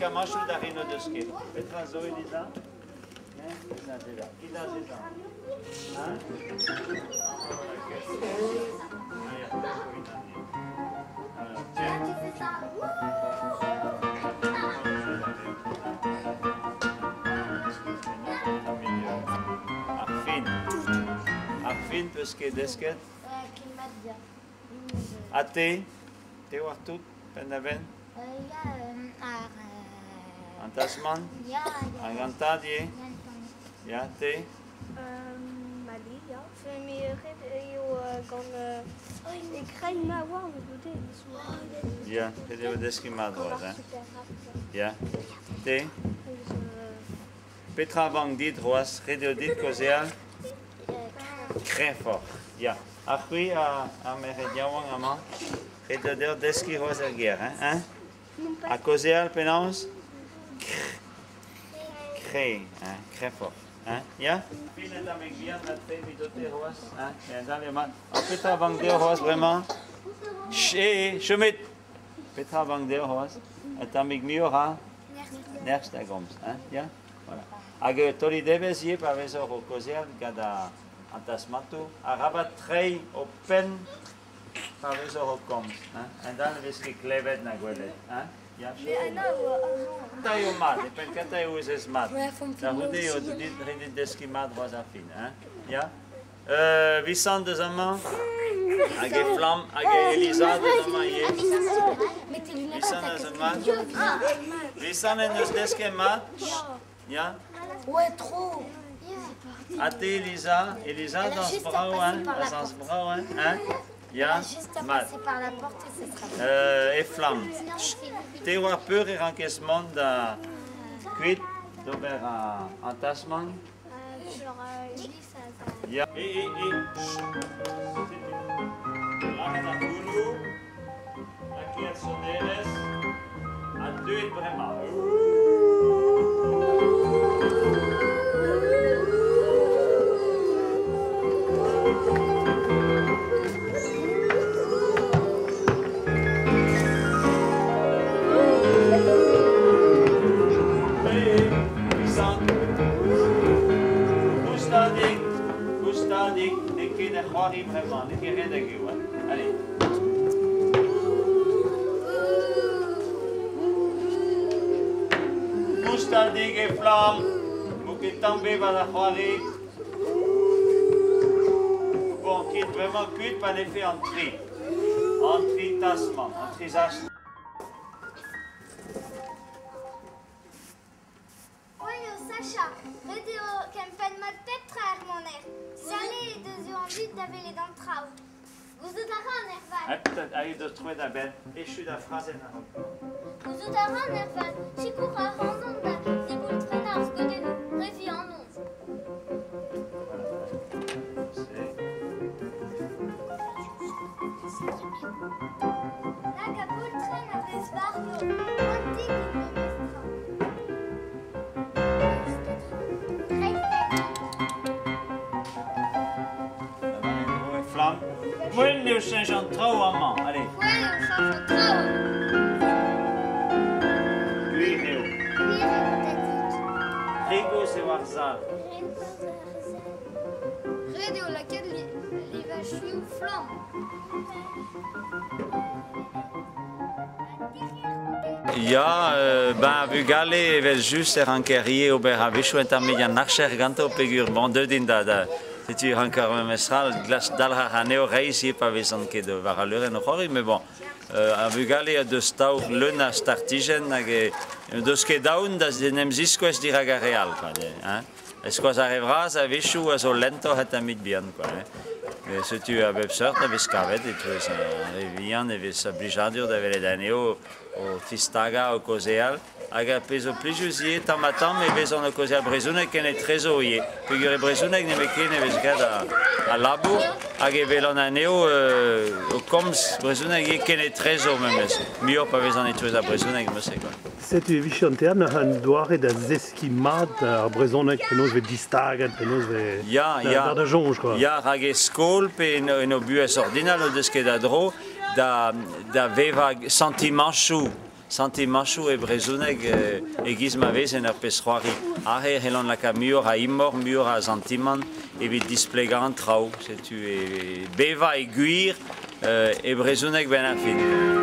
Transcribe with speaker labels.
Speaker 1: Gwiskamanchoù d'ar re n'o deus ket. Petra zo, Elisa? Ar fin. Ar fin peus ket desket? Ha te? Te oar tout, penn-da-benn? An Tasman? Hag an tad ivez? Ya, te?
Speaker 2: Mali, ya. Met ret eo gant e-kreiz ma oan goude.
Speaker 1: Ya, ret eo deskiñ mat c'hoazh, hein? Ya. Te? Petra vank dit c'hoazh? Ret eo dit kaozeal? Kreñvoc'h, ya. Ha c'hwi, ar merc'hed yaouank amañ, ret eo deoc'h deskiñ c'hoazh er gêr, hein? Hein? Ha kaozeal penaos? Kre, hein, kreñvoc'h, hein? Ya? Fin un tammig bihan na-tre evidote c'hoazh, hein? Ya, dale mat. Ha petra vank deoc'h c'hoazh bremañ? Ch, eh, chomit! Petra vank deoc'h c'hoazh? Un tammig muioc'h a nerzh da gomz, hein? Ya? Voilà. Hag taolit evezh ivez pa vezoc'h o kaozeal gant an tasmantoù, arabat treiñ ho penn pa vezoc'h o komz, hein? A-hend-all ne vez ket klevet na gwelet, hein? Ya, Kentañ eo mat, e penn kentañ eo ez mat. Da c'houde eo dit ret dit deskiñ mat c'hoazh ar fin, hein? Ya? Visant deus amañ, hag e Flamm, hag e Elisa deus amañ ivez. Visant deus mat. Visant en deus desket mat? Ya?
Speaker 3: Ouais, trop.
Speaker 1: Ha te, Elisa? Elisa dañs brav, hein? A zañs brav, hein? Hein? Ya? Mat. Eflamm, te oar peur e rankez mont da kuit d'ober an tasmant? Ya. E, e, e. Lakaat ar gouloù, lakaat sonerezh, ha deuet bremañ. Goustadik, goustadik, n'eo ket er c'hoari bremañ, n'eo ket redek eo. Hein. Allez. Goustadik e flamm, vo ket tamm bevañ da c'hoari. Bon, ket bremañ kuit pa nefe an tri. An tri tasmañ, an tri zas.
Speaker 3: Poent eo sachañ. Ret eo kempenn mat pep tra er maner. Dizale he deus an dud da welet an traoù. Gouzout a ran ervat.
Speaker 1: Hag he deus troet a-benn. Echu da frazenn a-raok.
Speaker 3: Gouzout a ran ervat. Sikour a ran da ziboultrennañ ar skeudennoù. Re vihan on. Nag a boultrenn a vez warno. Antik int memestra.
Speaker 1: Flamm. Poent eo cheñch an traoù amañ, allez.
Speaker 3: Poent eo cheñch an traoù amañ.
Speaker 1: Gwir eo.
Speaker 3: Gwir eo, tadig.
Speaker 1: Rigos eo ar sal.
Speaker 3: Ret eo lakaat livachoù flamm.
Speaker 1: Ya, ben ar vugale evel-just e ranker ivez ober a-wechoù un tammig an archer ganto peogwir bon deuet int da setu e ranker memestra dalc'h anezho reizh ivez pa vezont ket war al leurenn o c'hoari met bon ar vugale o deus tav leun a startijenn hag n'o deus ket aon da en em ziskouez dirak ar re all quoi, hein. E-skoaz ar re vras a-wechoù a zo lentoc'h un tammig bihan quoi, hein. Met setu a bep seurt a vez kavet e-touez ar re vihan e vez blijadur da welet anezho o tistagañ, o kaozeal. Hag ar pezh zo plijus ivez tamm-ha-tamm e vezont o kaozeal brezhoneg kenetrezo ivez. Peogwir e brezhoneg nemetken e vez graet al labour hag e welan anezho o komz brezhoneg ivez kenetrezo memes. Muioc'h pa vezan e-touez ar brezhoneg neuze quoi.
Speaker 4: Setu e vije an teatr un doare da zeskiñ mat ar brezhoneg penaos vez distaget, penaos vez
Speaker 1: Ya, ya.
Speaker 4: da soñj quoi.
Speaker 1: Ya, rak e skol pe en o buhez ordinal o deus ket a dro da, da vevañ santimanchoù. santimanchoù e brezhoneg e-giz ma vez en ur pezh-c'hoari. Aze e c'hellan lakaat muioc'h a imor, muioc'h a santimant evit displegañ an traoù. Setu e bevañ e gwir e brezhoneg 'benn ar fin.